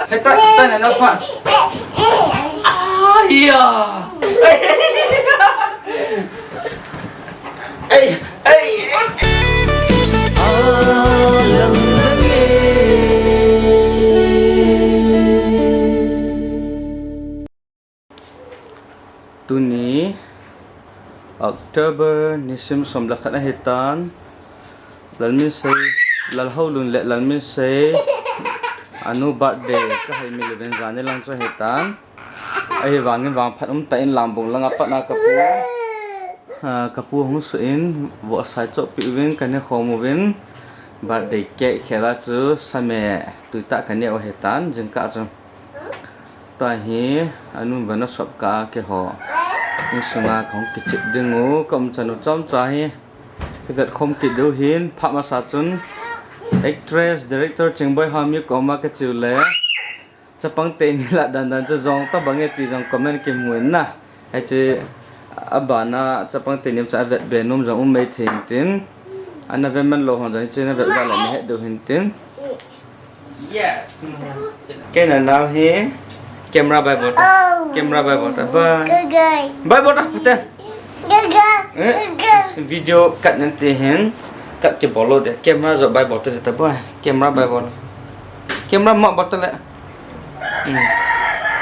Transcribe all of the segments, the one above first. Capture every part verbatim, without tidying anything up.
Hei ta, ta na na pa. Ah, ya. Ei, ei. Tuni October nisim som le khat ahitan, Lalminsei, Lalhoulun le Lalminsei anu birthday kahei mi luvin jani lang chu ahitan. Ahivangin vangphat umtah in Langbung langa patna kapu, ah, kapu hung suh in vohsa chohpeh uvin kanekhom uvin, birthday cake khela chu same tuitah kaneh u ahitan, jingkah chu. Tua hi anun vana sop kah a keiho insunga kahung kichep ding u, kaumchan u chomcha hi kivetkhom kit diu hin, phat masa chun actress, director Chingboi Hami koma kache u le, chapang teni lah dandan chu jong tobang e ti jong comment kimu in na. Hiche abana chapang teni chu avetbe nom jong um maithei intin, ana veman lou ho jong hiche navet uva le nahet diu hintin. Kei nanao hi camera bai bol ta. Camera bai bol ta, bai. Bai bol ta, phaten. Eh, video cut nan ti hin, cut kibol lou de. Camera jong bai bol ta, ta bai. Camera bai bol. Camera ma bol ta le. Hmm.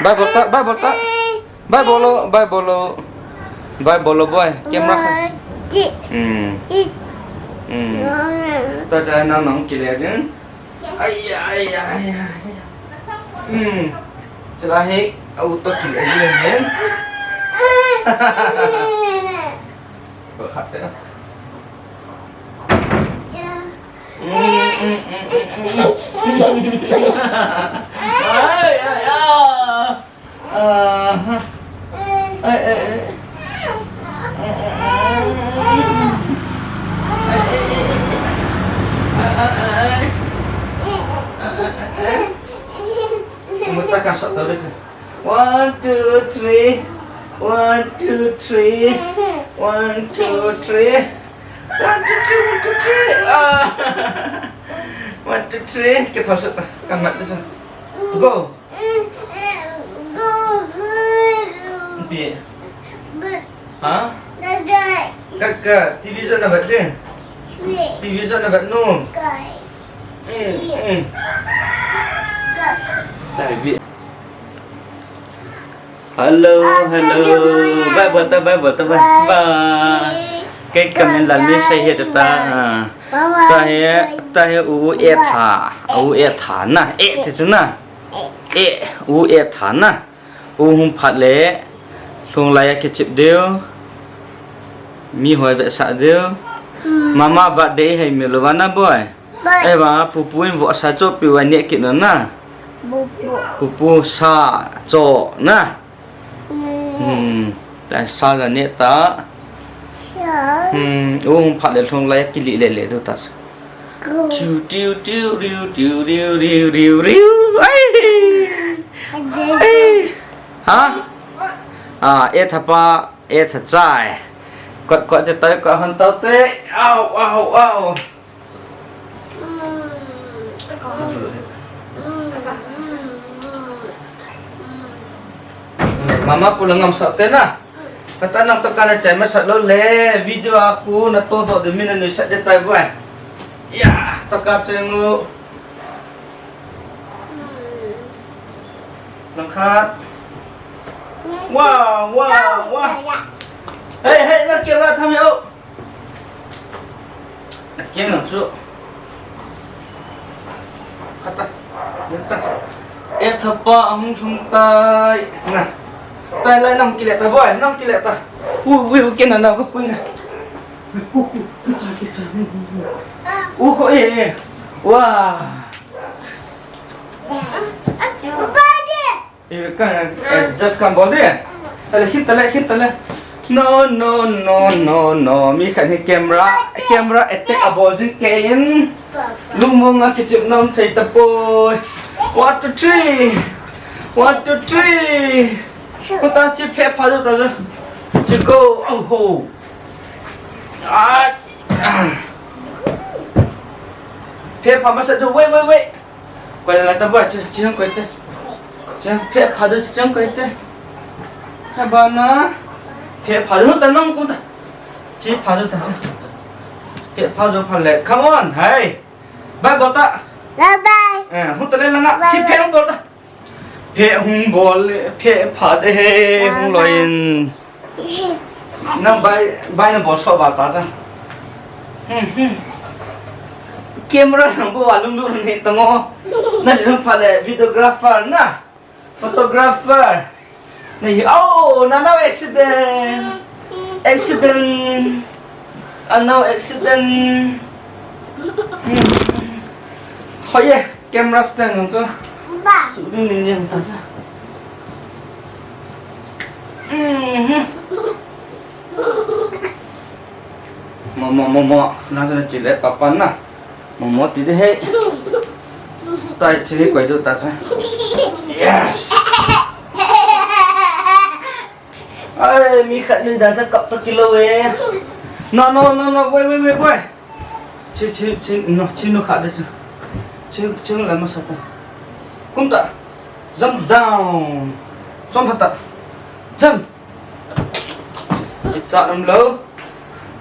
Bai bol ta, bai bol ta. Bai bol lou, bai bol lou. Bai bol lou, bai. Camera kha. Hmm. Hmm. Ta cha na nang kile din. Ai ya, ai ya, ai ya, ai ya. Hmm. Chula hi, au to kile din hin. Ko khat te. Ai, ai, ai. Aha. Ai, ai, ai. Ai, ai, ai. Ai, ai, ai. Ai, ai, ai. Mata kasat tau deh. One, two, three. One, two, three. One, two, three. One, two, three. One, two, three. Ah. One, two, three. Kita masuk. Kamat tu. Go. Pi. Ha? Ka, ka, T V jot na vet ding. T V jot na vet nu. Hmm, hmm. Tai bi. Hello, hello. Bye, bye, bye, bye, bye. Bye. Kei kamin Lalminsei ahi ta. Ah. Bye, bye. Ta hi, ta hi u, u e tha. U e tha na. E ti chu na. E, u e tha na. U hung phat le, lhung lai a kichep diu. Mi hoi vetsah diu. Hmm. Mama birthday hei mi lou va na boi. Boi. Ei va, pupu in vohsa chohpeh uva neh kit un na. Pupu. Pupu sa choh na. Hmm. Hmm. Ta sa ja neh ta. Sa. Hmm. U hung phat le lhung lai a kilih le le diu ta. Tiu, tiu, tiu, riu, tiu, riu, riu, riu, riu. Ai. Ai. Ha? Ah, e thapa, e tha chai. Kot, kot, che tai, kot han tau te. Au, au, au. Mama pu la ngam sah te na. Kata nang toka na chai masat lou le, video a khu na to doh ding min na nuisat ding tai boi. Ya, toka cheng u. Langkhat. Wow, wow, wow. Hey, hey, na camera tham yo. Akiang lang chu. Kata. Kata. E thapa ahung lhung tai. Na. Tai lai nang kile ta boi, nang kile ta. U, u, u, kena na, u, u, na. U, u, u, u, u. U, u, e, e. Wa. Papa de. Eh, ka, eh, just kan bol de. Tale, khit tale, khit tale. No, no, no, no, no. Mi khat hi camera, camera attack abol jing kei in. Lungmong a kichep nom thei tapoi. One, two, three. One, two, three. Kata chi phe pha jo ta jo. Chi go. Oh ho. Ah. Phe pha masa jo. Wait, wait, wait. Koi la ta ba, chi, chi koi te. Chi, phe pha du chi koi te. Ha ba na. Phe pha du ta nang kum ta. Chi pha du ta chi. Phe pha du pha le. Come on, hey. Bye bol ta. Bye bye. Eh, hu ta le la nga. Chi phe bol ta. Phe hung bol le, phe pha de he, hung loi in. Nang bai, bai na bol so ba ta cha. Hmm, hmm. Camera nang bo alung lu ni ta ngo. Na lung pha le videographer na. Photographer. Na hi, oh, na na accident. Accident. Ano accident. Hmm. Hoye, camera stand nang chu. Ba. Su ding ni jeng ta cha. Mhm. Mo, mo, mo, mo. Na cha na chile papa na. Mo, mo ti de he. Tai chile koi du ta cha. Yes. Ai, mi khat ni dan cha kap ta kilo e. No, no, no, no, wait, wait, wait, wait. Chi, chi, chi, no, chi no khat de chi. Chi, chi la masa ta. Kum ta. Jump down. Jump ta. Jump. Kicha um lo.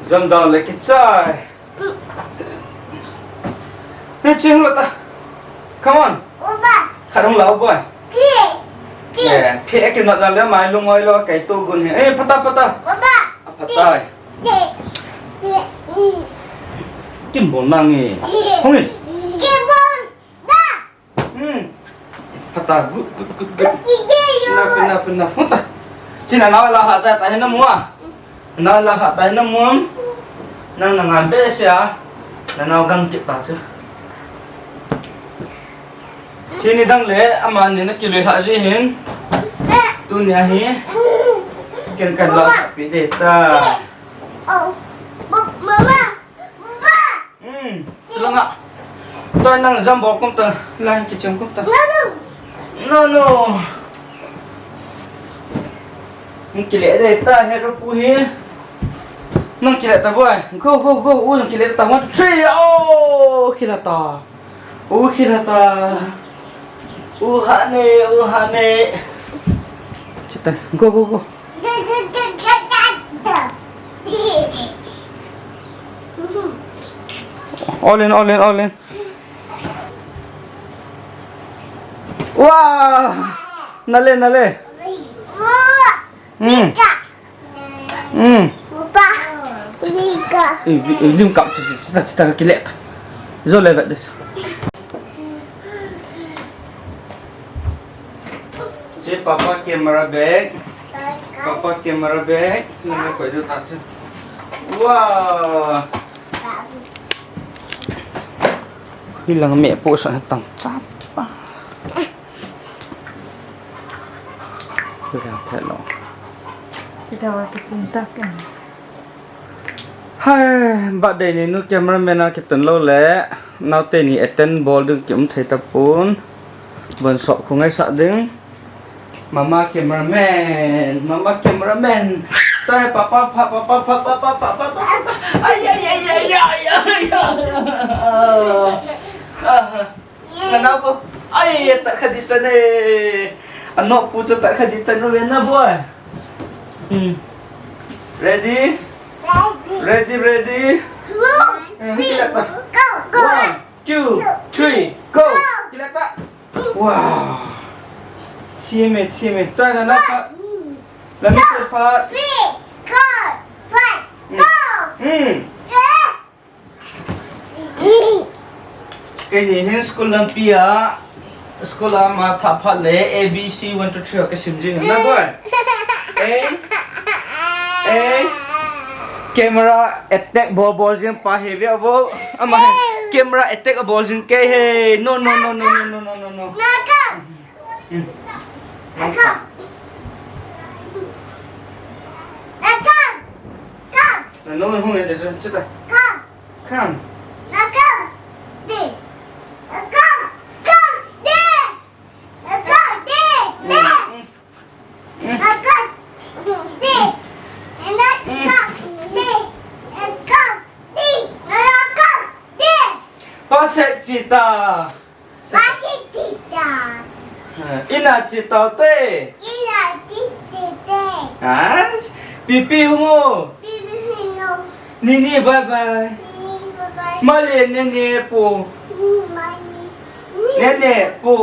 Jump down le kicha. Hey, ching lo ta. Come on. Papa. Khat hung lau boy. Ki. Ki. Eh, phe ki not jang le mai lung oi lo kai tu gun he. Eh, phata, phata. Papa. A phata. Ki. Ki. Mm. Kim bol nang e. Hung e. Kim bol. Da. Hmm. Phata, good, good, good, good. Enough, enough, enough. Huta. China nau la ha cha ta hina mua. Nau la ha ta hina mua. Nang na ngan be sia. Na nau gang kit ta chu. Chini dang le, ama ni na kilui ha ji hin. Tunia hi. Ken kan la ha pi de ta. Oh. Mama. Papa. Hmm, langa. Toi nang jump bol kum ta, lai kicham kum ta. No, no. No, no. Nang kile de ta he ro pu hi. Nang kile ta boy. Go, go, go. U nang kile ta. One, two, three. Oh, kile ta. U kile ta. U ha ne, u ha ne. Chita. Go, go, go. All in, all in, all in. Wow! Nale, nale. Hmm. Hmm. Eh, vi-, eh, lim kap, chita, chita, kile. Zo le vet des. Che papa camera bag. Papa camera bag. Nang koi jo ta che. Wow. Hilang me po sa tang chapa. Hilang khelo. Chita wa kitchen tak kan. Hai, birthday ni nu cameraman a kitun lou le, naote ni attend bol ding kium thei tapon. Bon sop khu ngaisah ding. Mama cameraman, mama cameraman. Tai papa, papa, papa. Ai, ai, ai. Ah. Nganao ko. Ai, ta kha di chan e. Ano pu cha ta kha di chan ve na boy. Hmm. Ready? Ready. Ready, ready. Go. Hmm, go, go. One, two, three, go. Go. Kile ta. Wow. Team e, team e. Ta na na pa. Let me say part. Three, four, five, go. Hmm. Yeah. Keini hin school lampi a, school a ma tha phat le A B C one two three ka sim jing na boy. Eh? Eh? Camera attack bol bol jing pa he ve vo. Ama he camera attack bol jing ke he. No, no, no. Hmm. Na no hung e te chita. Come. Come. Come. Come. Come. Hmm. Hmm. Come. Come. Pasek chita. Pasek. Ina chi tau te. Ina chi chi te. Ah, pipi hung o. Pipi hung o. Nini bye bye. Nini bye bye. Male nene po. Male. Nene po.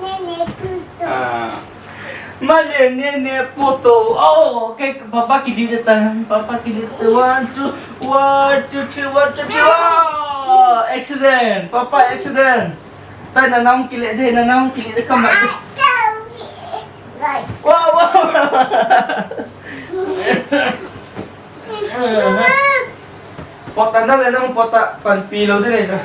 Nene po to. Ah. Male nene po to. Oh, okay, papa kili de ta. Papa kili de. One, two, one, two, three, one, two, three. Oh, accident. Papa accident. Tai, nanao kile de, nanao kile de, kama de. Wow, wow. Pota na le nang pota pan pi lo de le sa.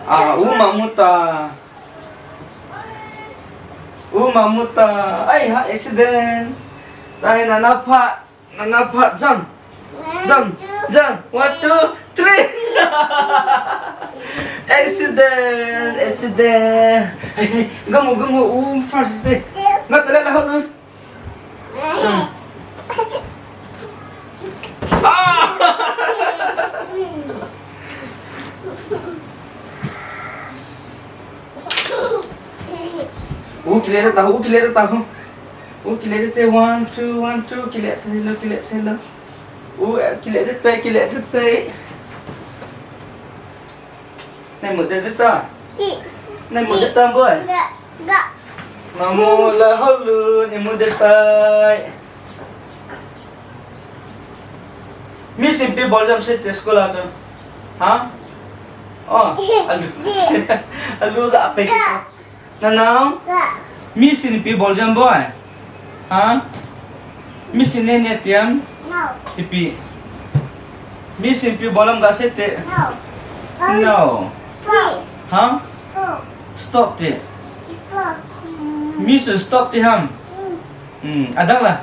Ah, uma muta. Uma muta. Ai ha, accident. Tahi na napa. Nana pha, jump. Jump. Jump. One, two, three. Accident. Accident. Hey, hey. Gamu, gamu. Um, first day. Ngatala la honu. Ah! U kile ta, u kile ta. U kile te, one, two, one, two, kile te lo, kile te lo. U, eh, kile te, kile te. Nai mu te ta. Nai mu te ta, boy. Mamu la holu, ni mu te tai. Miss Inpi ball jump sete school a chu. Ha? Oh, alu. Alu ga pe ki. Nanao? Miss Inpi ball jump boy. Ha? Miss Inpi ne ne tiam? No. Ipi. Miss Inpi ball jump ga sete. No. No. Stop. Ha? Stop. Stop te. Stop. Miss stop te ham. Mm. Hmm, adang la.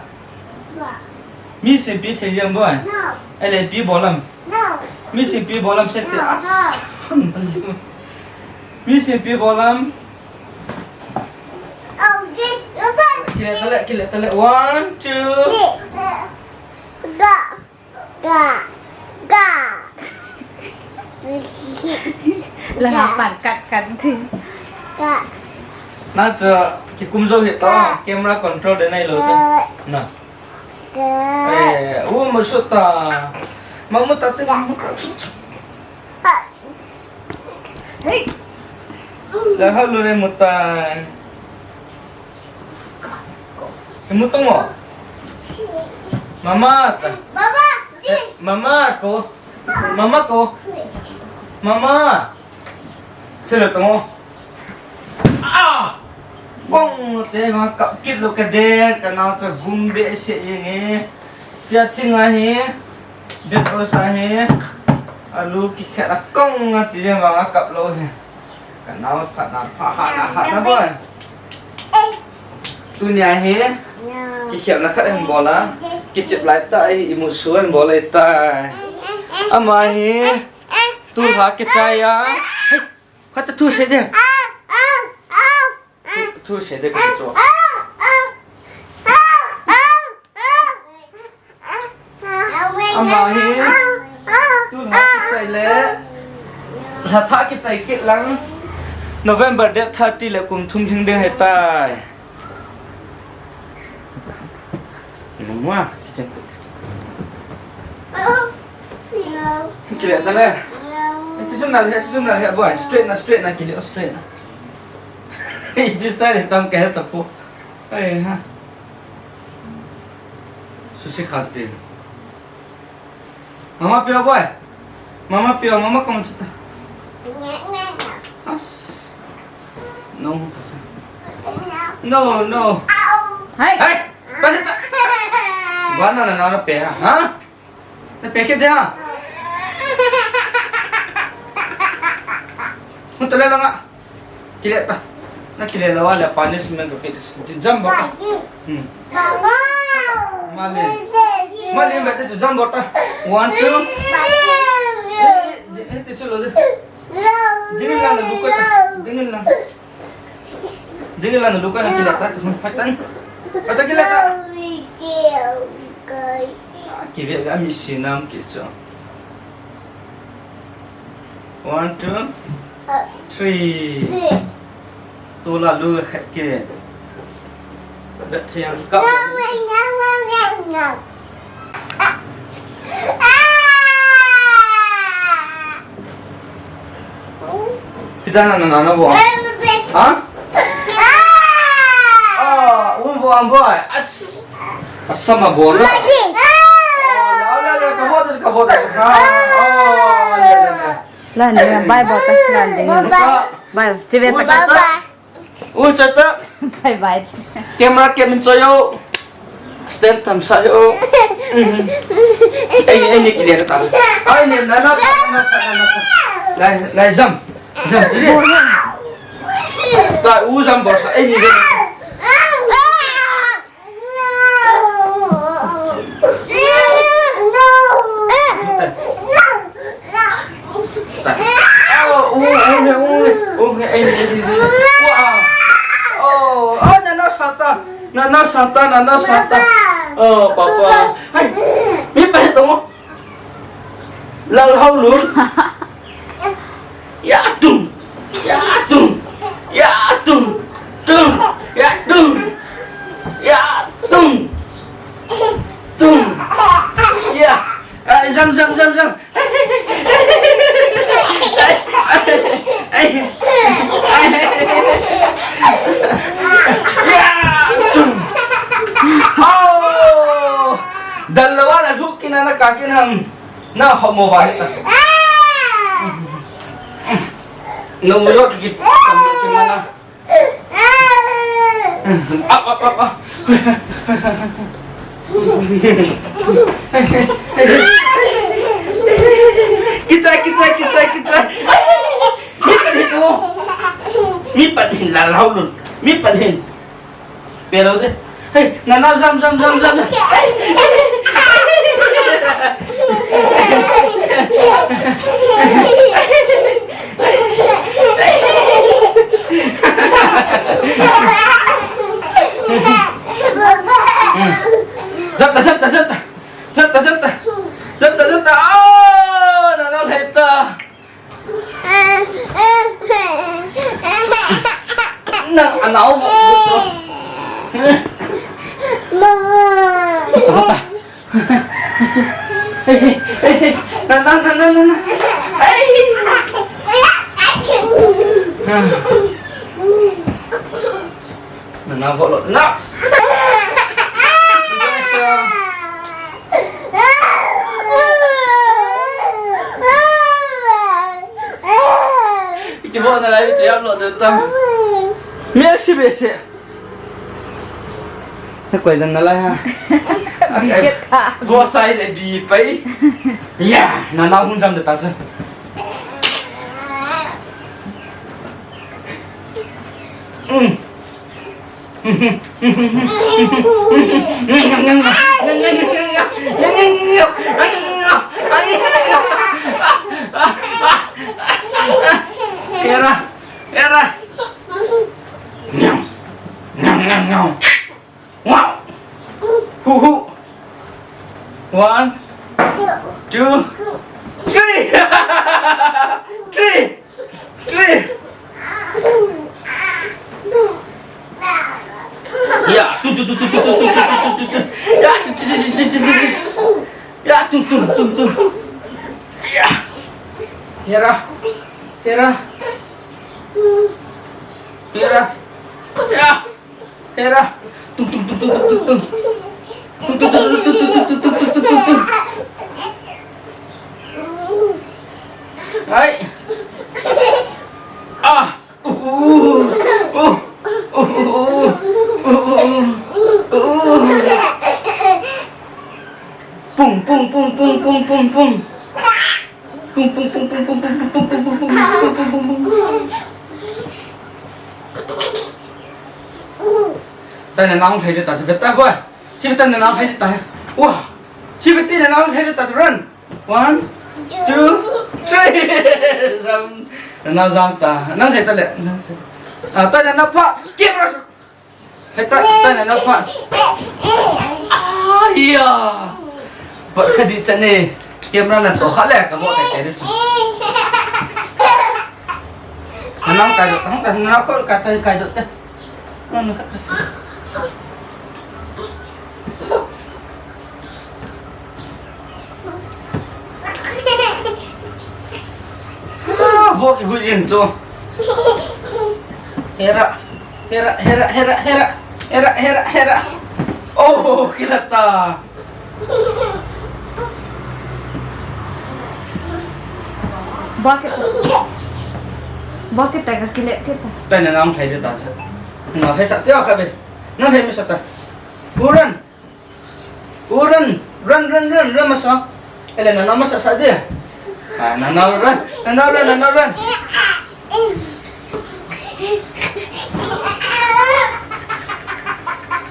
Miss Inpi se jam boy. No. Ele pi ball jump. No. Miss Inpi ball jump sete. No, as. No. Miss Inpi ball jump. Okay. Kile tale, kile tale. One, two. Ga. Ga. Ga. Langa pan kat kat ti. Ga. Na chu kikum jo hi to, ga, camera control de nai lo chu. Ga. Na. Ga. Eh, u mu su ta. Mamu ta te, ga, mamu ta. Ha. Hey. Dah halu le mutai. Imu tong mo. Mama ta. Mama. Eh, mama ko. Mama ko. Mama. Sila tong mo. Ah! Kong te ma kap kit lo ka de, ka nao cha gum be se ye nge. Cha thing a hi. Bet o sa hi. Alu ki khat a kong a ti je ma kap lo hi. Ka nao phat na pha ha na ha na boy. Tunia hi. Ki khem na khat hin bol a. Ki chip lai ta hi, imu su hin bol lai ta. Ama hi. Tu ha ki chai a. Khat thu se de. Thu, thu se de ka chu. Ama hi. Tu la kichai le. La tha kichai kit lang. November date thirty le kum thum lhing ding ahitai. Nungwa, kitchen. Kile ta le. Eh, chu na le, chu na le, boy. Straight na, straight na, kile, straight na. Ipi style tam ka he ta po. Ai ha. Susi khate. Mama pia boy. Mama pia, mama kom chita. As. No, ta cha. No, no. Hai. Hai. Pare ta. Bana na na pe ha. Ha? Na pe ke de ha. Mun ta le la nga. Kile ta. Na kile la wa le punishment ka pe. Jump bota. Hmm. Mali. Mali, mete chu jump bota. One, two. Eh, eh, eh, te chu lo de. Dingin lang na luka ta. Dingin lang. Dingin lang na luka na kile ta. Patan. Patan kile ta. Ah, Kive ve, ami sinam ki cho. One, two, three. Tula lu khat ki. Bet thei ang ka. Pidana na na na bo. Ha? Ah, um bo am bo. As. Asama bo na. Oh, la la la, ka bo ka bo. Ha. Oh, la la la. Lan ding, bye bye, lan ding. Bye. Bye, chive ta. Bye bye. U chata. Bye bye. Camera cam in cho yo. Stand tam sa yo. Ai, ai, ni kile ta. Ai, ni na na na na na. Lai, lai jam. Jam. Ta u jam boss. Ai, ni jam. Ta. Oh, oh, oh, oh, oh, eh, eh, eh, eh. Wow. Oh, oh, nana sata. Nana sata, nana sata. Oh, papa. Hai. Mi pa to mo. Lal Haolun. Ya tung. Ya tung. Ya tung. Tung. Ya tung. Ya tung. Tung. Ya. Ah, jam, jam, jam, jam. Ai, ai, ai. Ya, chum. Oh. Dal lawa la lhuk kin na ka kin ham. Na ho mo wa ta. No mo ki ki mana. Up, up, up, up. Kichai, kichai, kichai, kichai. Mi pan hin, oh. Mi pan hin, Lal Haolun. Mi pan hin. Pero de. Hey, na, na, jam, jam, jam, jam. Jam ta, jam ta, jam ta. Jam ta, jam ta. Jam ta, jam ta. Oh, na, na, hai ta. Nang anau vo vo. Mama. Nang, nang, nang, nang, nang. Ai. Nang, nang vo lo. Nang. Kibo na lai che upload de ta. Merci, merci. Na koi dan na lai ha. Bo chai le bi pai. Ya, na na hun jam de ta che. Mm. Era, era. Wow. Hu, hu. One, two, three. Three. Three. Ya, tung, tung, tung. Ya, tung, tung, tung, tung, tung, tung. Ya, tung, tung, tung, tung, tung, tung, tung. Ya, tung, tung, tung, tung. Ya. Hera. Hera. Hera. Ya. Hera. Tung, tung, tung, tung, tung, tung. Tung, tung, tung, tung, tung. Hai. Ah. Uh, uh, uh, uh. Pung, pung, pung. Pung, pung, pung, pung. Tana nang hai ta, chiveta boy. Chiveta nang hai ta. Wah. Chiveta nang hai ta, run. One, two, three. Jam. Nang jam ta. Nang hai ta le. Ah, tana na pa. Camera. Hai ta, tana na pa. Ah, ya. Ka di chan e, camera na to kha le ka vo te te chu. Nang kai do, nang kai, nang ko kai te kai do te. Nang ka. Ah, vo ki hu yin chu. Hera, hera, hera, hera, hera, hera, hera, hera. Oh, kilata. Bakit? Bakit tayo kakilip kita? Tayo na lang kayo dito sa. Na, kayo sa tiyo ka be. Na, kayo sa ta. Uran. Uran. Run, run, run, run, maso. Ele, na, na, maso sa dia. Ah, na, na, run. Na, na, run, na, na, run.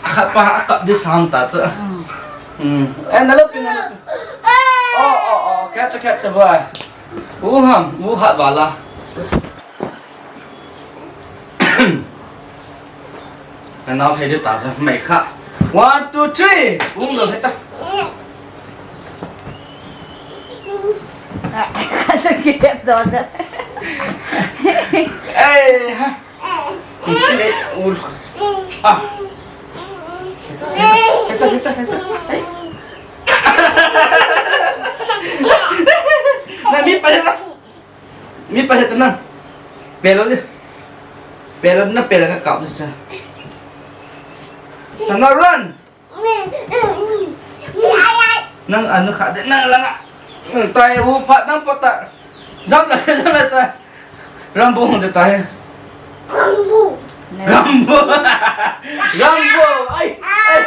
Apa, apa, di sound ta, so. Hmm. Eh, nalo pi, nalo pi. Oh, oh, oh, catch, catch, boy. Uham, uha, bala. Nanao thei deu ta cha, mai kha. One, two, three. Um lo heta. Kasi kidep do cha. Eh, ha. Ah. Heta, heta, heta, heta. Hey. Na mi pa heta. Mi pa heta na. Pelo le. Pelo na pelo ka kap sa. Nang run. Nang anu kha de nang langa. Tai u phat nang pota. Jam la jam la ta. Rambo hung ta tai. Rambo. Rambo. Rambo. Ai. Ai.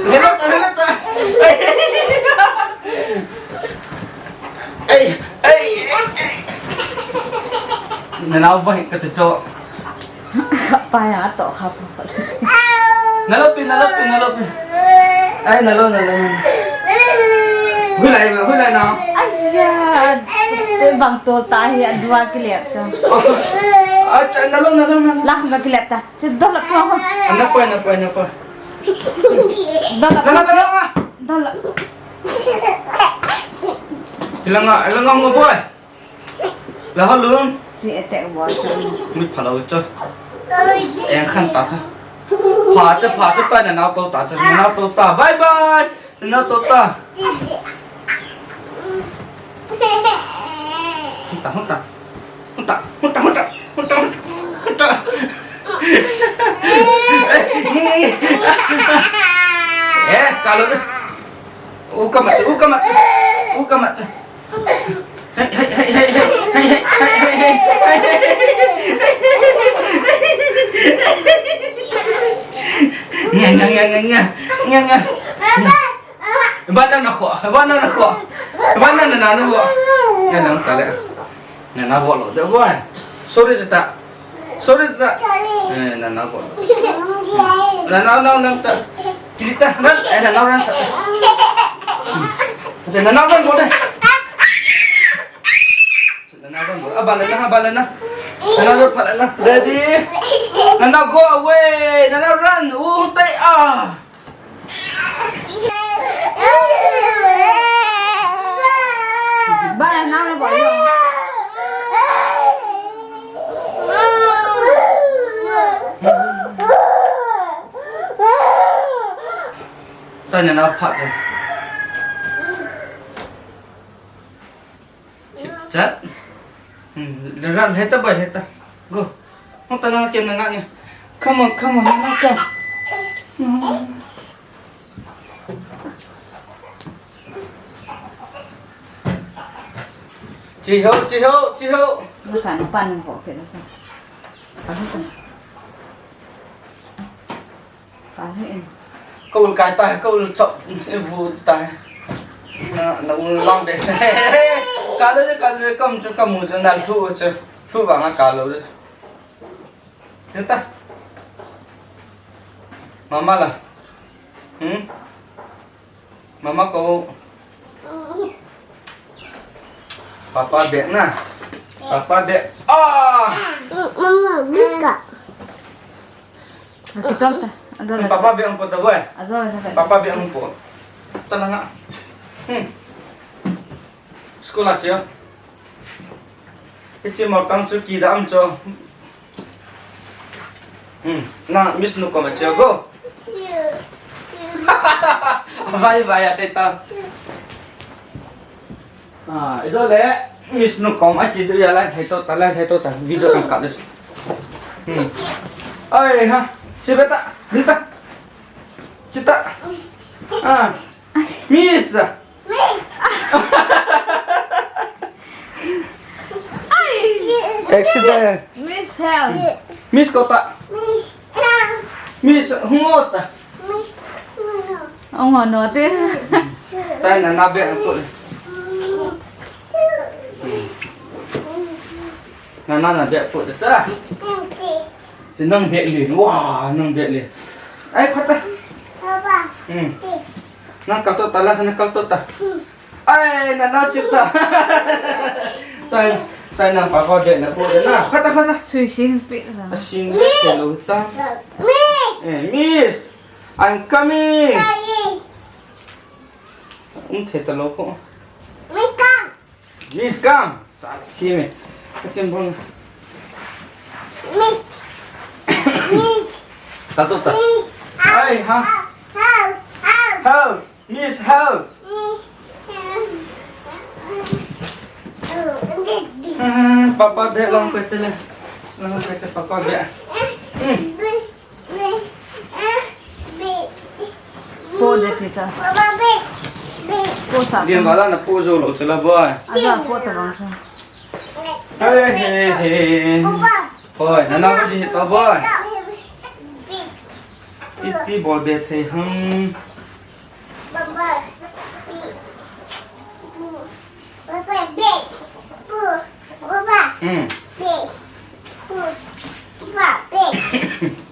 Hello ta, hello ta. Ai, ai, ai. Nanao vai ka tu cho. Pa ya to kha pa. Nalo pi, nalo pi, nalo pi. Ai, nalo, nalo. Hui lai, hui lai na. Ai ya. Tu bang to ta hi adua kilep ta. Acha, nalo, nalo, nalo. Lah, ba kilep ta. Che, dola tua ho. Ana koi, ana koi, ana koi. Dola. Langa, langa, langa. Dola. Ilanga, ilanga mo boy. La ho lun. Che, etek bo. Mi phala u cho. Eng khan ta cho. Pha cho, pha cho, pa nanao to ta cho. Nanao to ta. Bye bye. Nanao to ta. Hunta, hunta. Hunta, hunta, hunta, hunta, hunta, hunta. Ni. Eh, kalau tu. Uka mata, uka mata. Uka mata. Hai, hai, hai, hai, hai, hai, hai, hai, hai, hai. Nya, nya, nya, nya, nya. Nya, nya. Ba nang na kho, ba nang na kho. Ba nang na na vo. Ya nang ta le. Na na vo lo de vo. Sorry ta. Sorry ta. Eh, na na vo lo. Na na na na ta. Kili ta. Na, eh, na na ran sa. Na na ran vo de. Na na ran vo. Aba le na, aba le na. Na na ran pha le na. Ready? Na na go away. Na na ran. U tai a. Ba na na bo yo. Ta na na pha cha. Chip chat. Hmm, run, heta boy, heta. Go. Hung ta na ken na nga nya. Come on, come on, na ka. Hmm. Chi ho, chi ho, chi ho. Mo san pan ko ke sa. Ka ho. Ka he. Ka ul kai ta, ka ul chop, e vu ta. Na, na ul lang de. Ka le, ka le, kam chu, ka mu chu, na lu chu. Lu vang a ka lo de. Tenta. Mama la. Hmm? Mama ko. Papa bek na. Papa bek. Ah! Mama, buka. Kichom ta. Ajo le. Papa bia ang po ta boy. Ajo le. Papa bia ang po. Ta na nga. Hmm. School a chia. Hiche ma kang chu kida am chu. Hmm. Na Miss nu koma chia go. Vai vai a te ta. Ah, ijo le Miss nu koma chi tu ya lai thai to ta lai thai to ta video kan kap le. Hmm. Ai ha. Si beta. Nita. Chita. Ah. Miss ta. Ai. Accident. Miss help. Miss kota. Miss hungota. Ong no te. Tai na na be ko. Na na na be ko ta. Ti nang be le. Wa, nang be le. Ai khata. Hmm. Nang kap to ta la, nang kap to ta. Ai, na na chip ta. Tai, tai na papa be na po de na. Khata, khata. Sui sing pi la. A sing be te lo ta. Eh, Miss, I'm coming. Um, the ta lo ko. Miss, come. Miss, come. Sa thi me. Takin bon. Miss. Miss. Ta to ta. Miss. Ai, ha. Help. Help. Help. Miss, help. Miss. Hmm, papa be long ko te le. Long ko te papa be. Hmm. Po de ti sa. Po sa. Din bala na po jo lo chula boy. Aja po ta bang sa. Hey, hey, hey. Boy, na na ko ji to boy. Iti bol be thei ham. Baba, big. Baba, big. Boo. Baba, hmm, big. Boo. Baba, big.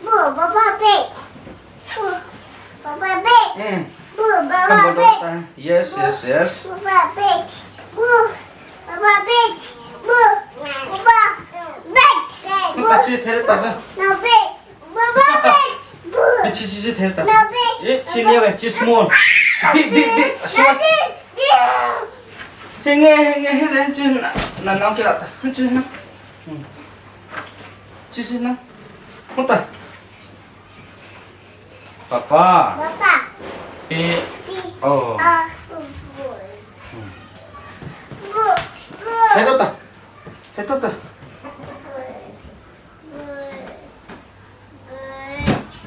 Boo. Baba, big. Boo. Baba, big. Hmm. Boo. Baba, big. Yes, yes, yes. Baba, big. Boo. Baba, big. Boo. Baba, big. Boo. Ta chi thei ta cha. No, big. Chi, chi, chi, thei ta. Eh, chi ni ve, chi small. Big, big, big. Small. Hinge, hinge, hinge, chi na, na, na, kila ta. Chi na. Hmm. Chi, chi na. Huta. Papa. Papa. Pi. Pi. Oh. Ah, boy. Hmm. Bu, bu. Thei ta. Thei ta.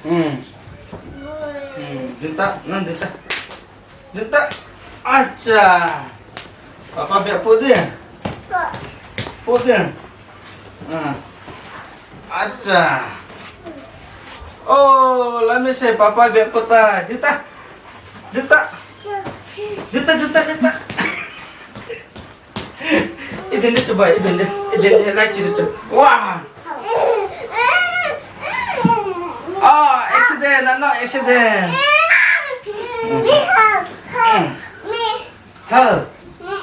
Hmm. Hmm. Ding ta, nang ding ta. Ding ta. Acha. Papa bia po ding. Po ding. Ah. Acha. Oh, let me say, papa bia po ta. Ding ta. Ding ta. Ding ta, ding ta, ding ta. Iden de chubai, iden de, iden de, lai chi chu. Wah! Oh, accident, no, no, accident. Help.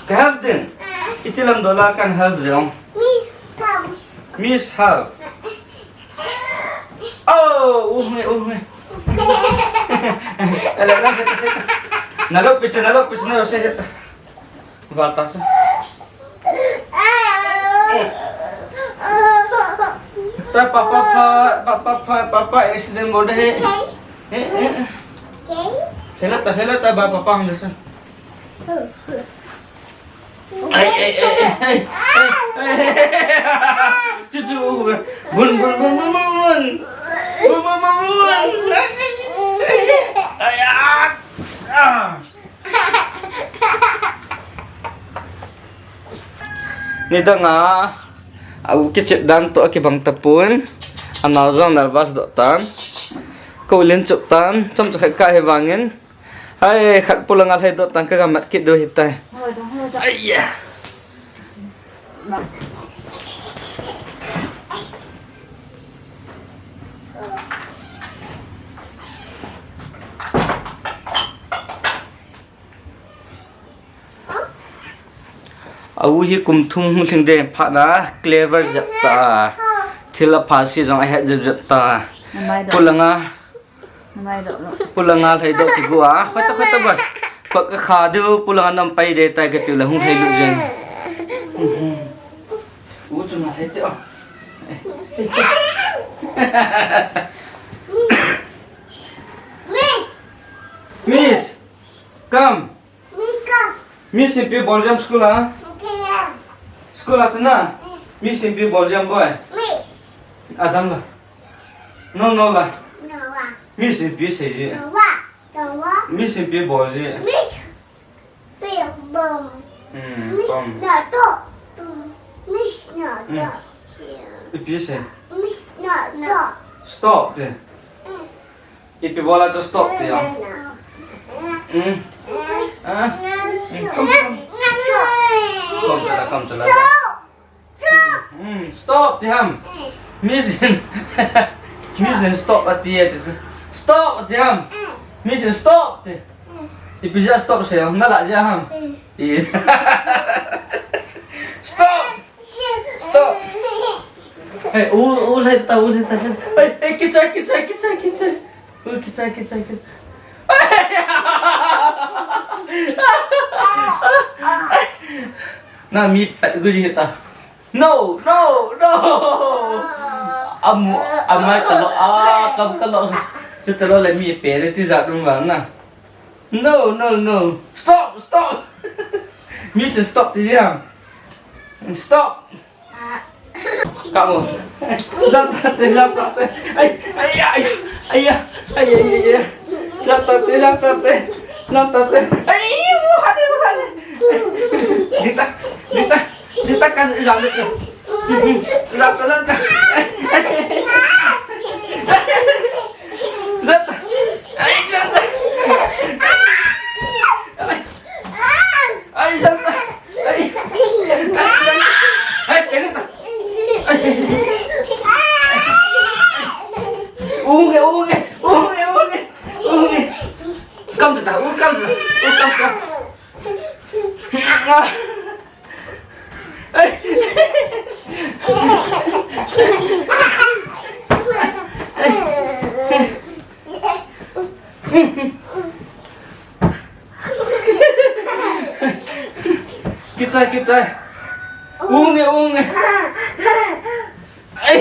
Ka help din. Iti lam dola kan help din. Miss help. Oh, uh, nge, uh, nge. Ala, ala, heta, heta. Nalo picha, nalo picha, nalo se heta. Balta se. Ta papa pha, papa pha, papa accident bol de he. He, he. Hela ta, hela ta ba papa hang de se. Ai, ai, ai, ai, ai, ai. Chu, chu, bun, bun, bun. Bun, bun, bun, bun. Ai, ah. Ah. Nidang a, a u kichep dan toh akibang tapon. Anao jong nervous doh tan. Ko len chup tan, chomcha khat kahe vangin. Hai, khat pulanga lhai doh tan ka gamat kit diu hitai. Hoi dong, hoi dong. Aiya. A u hi kum thum hung lhing ding phat na clever jep ta. Thil apha si jong ahet jep jep ta. Amai dong. Pulanga. Pulanga lhai doh kigu a. Khoi ta, khoi ta ba. Ka, ka kha diu pulanga nam pai de tai ka tiu le hung lhai lut jeng. U chu na lhai te o. Miss. Miss. Come. Miss, come. Miss in pi bol jam school a. Okay. School a chu na. Miss in pi bol jam boy. Miss. Adam la. No, no la. No la. Miss in pi sei ji. No la. No la. Miss in pi bol ji. Miss. Pi bol. Hmm, Miss bol. No to. Miss no to. Hmm. Ipi sei. Miss no to. Stop te. Hmm. Ipi bola chu stop ti a. Hmm. Ah. Hmm, come, come. Come, chala, come, chala. Hmm, stop ti ham. Miss in. Miss in stop ati e ti. Stop ti ham. Miss in stop ti. Ipi ja stop se, na la ja ham. I. Stop. Stop. Hey, u, u lhai ta, u lhai ta. Hey, hey, kichai, kichai, kichai, kichai. U, kichai, kichai, kichai. Na mi, eh, gu ji ta. No, no, no. Amu, amai kalo, ah, kam kalo. Chu talo le mi pe le ti ja dum va na. No, no, no. Stop, stop. Miss, stop ti jam. Stop. Kamu. Jam tate, jam tate. Ai, ai, ai. Ai, ai, ai, ai, ai. Jam tate, jam tate. Jam tate. Ai, u hade, u hade. Dita, dita, dita kan jam tate. Jam tate, jam tate. Jam tate. Ai, jam tate. Ai. Ai, ai, ai, ai, ai. Unge, unge, unge, unge, unge. Come to the, oh, come to the, oh, come, come. Ai. Kichai, kichai. Unge, unge. Ai.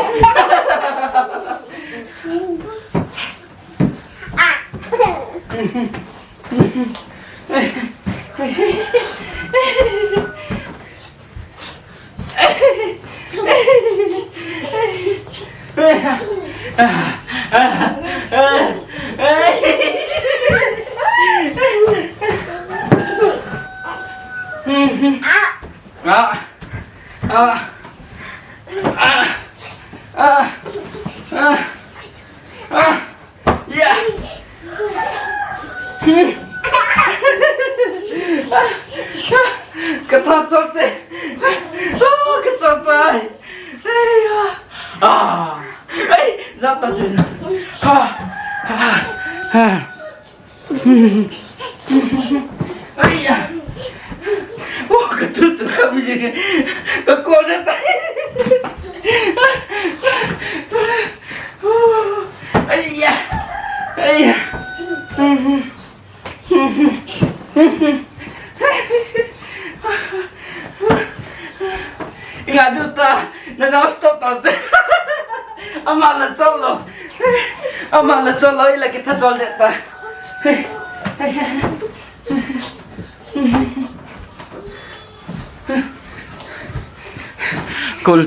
Yeah. Ka tha chol te. Ah, ka chol tai. Ai, ah. Ah. Ai, jap ta te. Ah. Ah. Ah. Ai, ah. Oh, ka tu tu ka mi je. Ka ko na tai. Aiya! Aiya! Inga du ta, na na stop ta te. Ama la chol lo. Ama la chol lo, ila kitha chol de ta. Kol,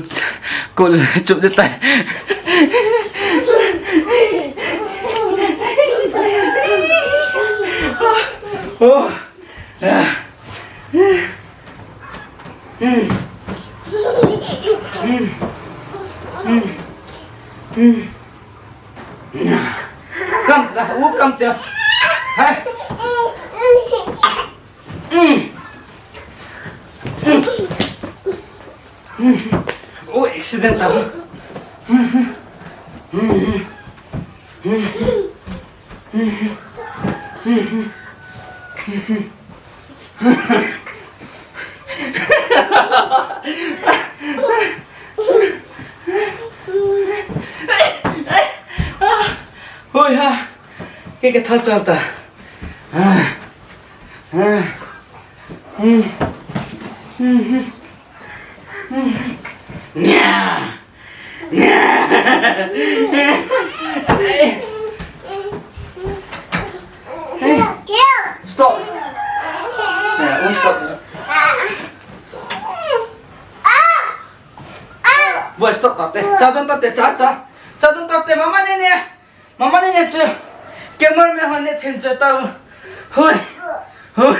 kol, chup de tai. Oh. Kam, u kam te. Hai. Oh, accident ah. Hoi ha. Kei ka tha chal ta. Ah. Ah. Hmm. Hmm. Hmm. Nya. Nya. Hey. Hey. Stop. Nya, oh, stop. Boy, stop, tate. Cha, don't tate, cha, cha. Cha, don't tate, mama nene. Mama nene chu. Camera me hon ne then chu ta. Hui. Hui.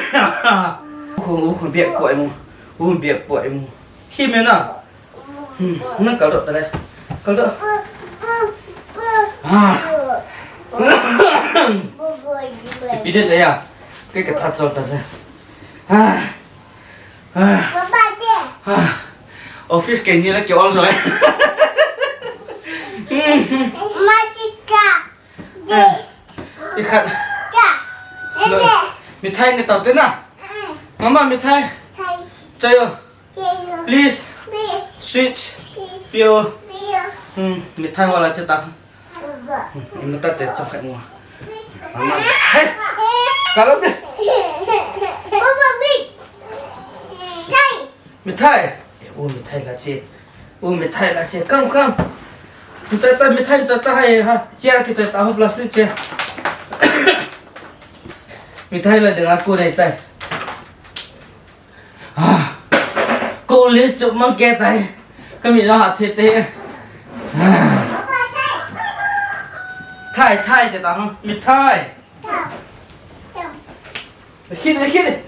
Khu, khu biak po emu. Khu biak po emu. Thi me na. Hmm, nang kal doh ta le. Kal doh. Ah. Pi de se ya. Kei ka tha chal ta se. Ah. Ah. Papa de. Ah. Office kei ni la kei ol joi. Mama de. I khat. Cha. Lo. Mithai nge tau te na. Mm. Mama, mithai. Thai. Chayo. Chayo. Please. Please. Switch. Please. Pio. Pio. Hmm, mithai wala che ta. Papa. Hmm, mithai te chong khai mo. Mama. Hey. Kalo te. Papa, wait. Thai. Mithai. Eh, oh, mithai la che. Oh, mithai la che. Come, come. Mithai ta, mithai ta, ta hai ha. Chair ki ta, ta ho plastic chair. Mithai la ding a ko nei tai. Ah. Ko le chu mang ke tai. Ka mi la ha the te. Ah. Thai, thai te ta ha. Mithai. Khit, khit.